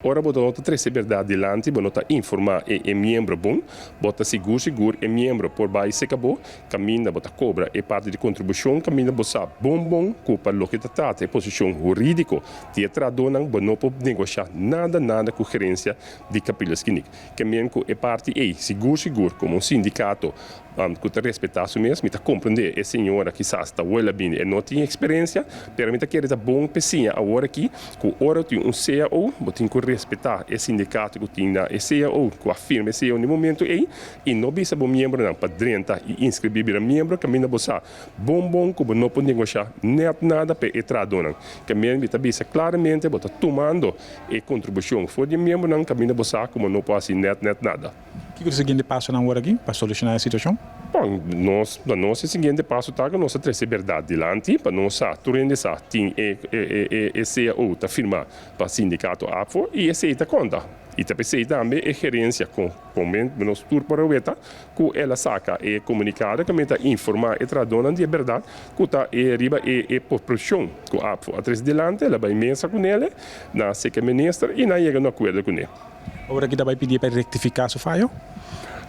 Ora bo no ta trese bèrdat dilanti, bo no ta informá e e miembro bon, bo ta sigur sigur e miembro por bai seka bo, kaminda bo ta kobra e parti di kontribushon, kaminda bo sa bon bon ku pa loke ta trata e posishon hurídiko di e trahadónan bo no por negoshá nada nada ku gerensia di Capriles Kliniek. Ke men ku e parti ei sigur sigur komo un sindikato ku ta respetá su mes, mi ta komprendé e señora kisas ta wela bini e no tin eksperensia, pero mi ta kere ta bon p'e siña awor aki ku ora tin un cao bo tin ku respetá e sindikato ku tin na e cao ku a firma e cao na e momentu ei i no bisa bo miembronan pa drenta i inskribí bira miembro kaminda bo sa bon bon ku bo no por negoshá nèt nada p'e e trahadónan. Ke men mi ta bisa klaramente bo ta tumando e kontribushon for di e miembronan kaminda bo sa ku bo no por hasi nèt nèt nada. Kiko ta e siguiente pasonan awor aki pa solushoná e situashon? Bon, nos, pa nos e siguiente paso ta ku nos ta trese bèrdat dilanti pa nos sa, tur hende sa, tin e e e cao ta firmá pa sindikato ABVO i esei ta konta. I ta p'esei tambe e gerensia kon kon nos tur por a weta ku el a saka e komunikado ku mi ta informá e trahadónan di e bèrdat ku ta e riba e e proporshon ku ABVO a trese dilanti, el a bai mesa kunele na seke minister i nan yega un akuerdo kuné. Ora ki ta bai pidié pa e rektifiká su fayo?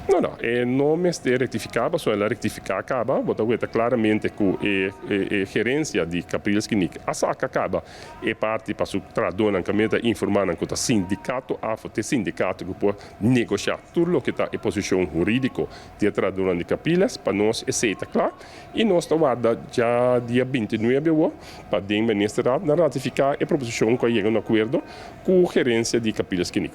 No, no, e no mester rektifiká pasobra el a rektifiká kaba. Bo ta weta klaramente ku e e gerensia di Capriles Kliniek a saka kaba e parti pa su trahadónan kaminda ta informá nan ku ta sindikato afo te sindikato ku por negoshá tur loke ta e posishon hurídiko di e trahadónan di Capriles. Pa nos esei ta kla i nos ta warda dja dia 29 awor pa den Ministerraad nan ratifiká e proposishon ku a yega un akuerdo Ku gerencia di Capriles Clinic.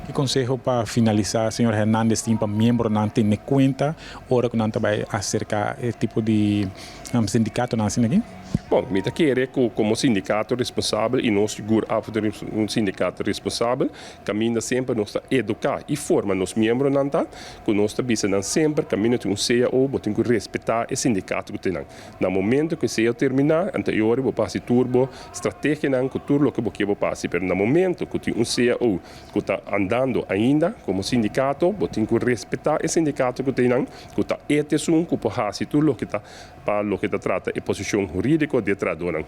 Ki conseho pa finalisa señor Hernandez tin pa miembronan tene cuenta ora cu nan ta bay acerca e tipo di sindicatonan asina aki? Bon, mi ta kere cu como sindicato responsabel y nos sigur AFO ta un sindicato responsabel, caminda semper nos ta educa y forma nos miembronan ta cu nos ta bisa nan semper caminda tin un cao bo tin cu respeta e sindicato cu tin nan. Na momento ku esei a terminá, anto e ora bo por hasi tur bo strategianan ku tur loke bo ke bo por hasi. Pero na momento ku tin un cao ku ta andando ainda komo sindikato, bo tin ku respetá e sindikato ku ta einan, ku ta e ta esun ku por hasi tur loke ta pa loke ta trata e posishon hurídiko di e trahadónan.